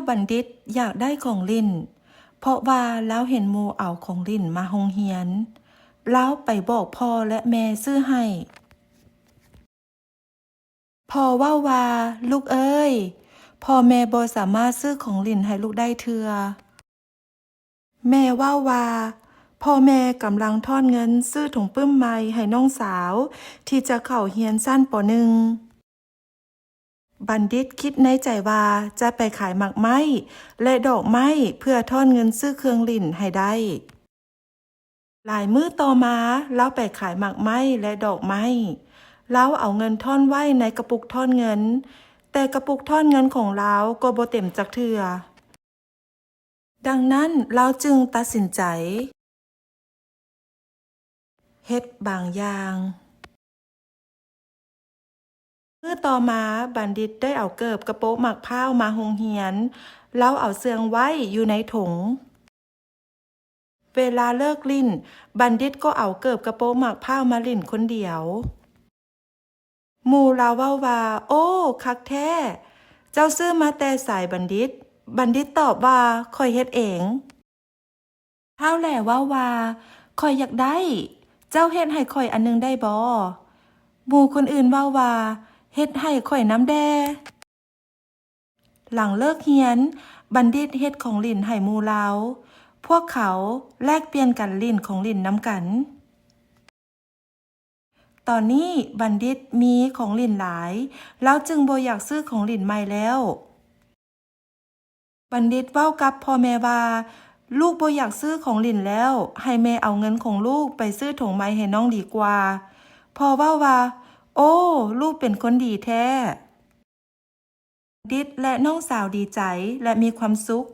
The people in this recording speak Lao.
ບັນດິດຢາກໄດ້ຂອງຫຼິ້ນ ເພາະວ່າລາວເຫັນໝູ່ເອົາຂອງຫຼິ້ນມາໂຮງຮຽນ. ລາວໄປບອກພໍ່ ແລະ ແມ່ຊື້ໃຫ້. ພໍ່ເວົ້າວ່າ, ລູກເອີຍ, ພໍ່ແມ່ບໍ່ສາມາດຊື້ຂອງຫຼິ້ນໃຫ້ລູກໄດ້ເທື່ອ. ແມ່ເວົ້າວ່າ, ພໍ່ແມ່ກຳລັງທ້ອນເງິນຊື້ຖົງປຶ້ມໃໝ່ໃຫ້ນ້ອງສາວທີ່ຈະເຂົ້າຮຽນຊັ້ນ ປໍໜຶ່ງ. ບັນດິດຄິດໃນໃຈວ່າຈະໄປຂາຍໝາກໄມ້ ແລະ ດອກໄມ້ ເພື່ອທ້ອນເງິນຊື້ເຄື່ອງຫຼິ້ນໃຫ້ໄດ້. ຫຼາຍມື້ຕໍ່ມາ, ລາວໄປຂາຍໝາກໄມ້ ແລະ ດອກໄມ້. ລາວເອົາເງິນທ້ອນໄວ້ໃນກະປຸກທ້ອນເງິນ, ແຕ່ກະປຸກທ້ອນເງິນຂອງລາວກໍບໍ່ເຕັມຈັກເທື່ອ. ດັ່ງນັ້ນ, ລາວຈຶ່ງຕັດສິນໃຈເຮັດບາງຢ່າງ. ມື້ຕໍ່ມາ, ບັນດິດໄດ້ເອົາເກີບກະໂປະໝາກພ້າວມາໂຮງຮຽນ. ລາວເອົາເຊື່ອງໄວ້ຢູ່ໃນຖົງ. ເວລາເລີກຫຼິ້ນ, ບັນດິດກໍເອົາເກີບກະໂປະໝາກພ້າວມາຫຼິ້ນຄົນດຽວ. ໝູ່ລາວເວົ້າວ່າ, ໂອ້, ຄັກແທ້! ເຈົ້າຊື້ມາແຕ່ໃສ, ບັນດິດ? ບັນດິດຕອບວ່າ, ຂ້ອຍເຮັດເອງ. ທ້າວແຫຼເວົ້າວ່າ, ຂ້ອຍຢາກໄດ້, ເຈົ້າເຮັດໃຫ້ຂ້ອຍອັນໜຶ່ງໄດ້ບໍ່? ໝູ່ຄົນອື່ນເວົ້າວ່າ, ເຮັດໃຫ້ຂ້ອຍນຳແດ່. ຫຼັງເລີກຮຽນ, ບັນດິດເຮັດຂອງຫຼິ້ນໃຫ້ໝູ່ລາວ. ພວກເຂົາແລກປ່ຽນກັນຫຼິ້ນຂອງຫຼິ້ນນຳກັນ. ຕອນນີ້ບັນດິດມີຂອງຫຼິ້ນຫຼາຍ, ລາວຈຶ່ງບໍ່ຢາກຊື້ຂອງຫຼິ້ນໃໝ່ແລ້ວ. ບັນດິດເວົ້າກັບພໍ່ແມ່ວ່າ, ລູກບໍ່ຢາກຊື້ຂອງຫຼິ້ນແລ້ວ, ໃຫ້ແມ່ເອົາເງິນຂອງລູກໄປຊື້ຖົງໃໝ່ໃຫ້ນ້ອງດີກວ່າ. ພໍ່ເວົ້າວ່າ, ໂອ້, ລູກເປັນຄົນດີແທ້. ບັນດິດ ແລະ ນ້ອງສາວດີໃຈ ແລະ ມີຄວາມສຸກ.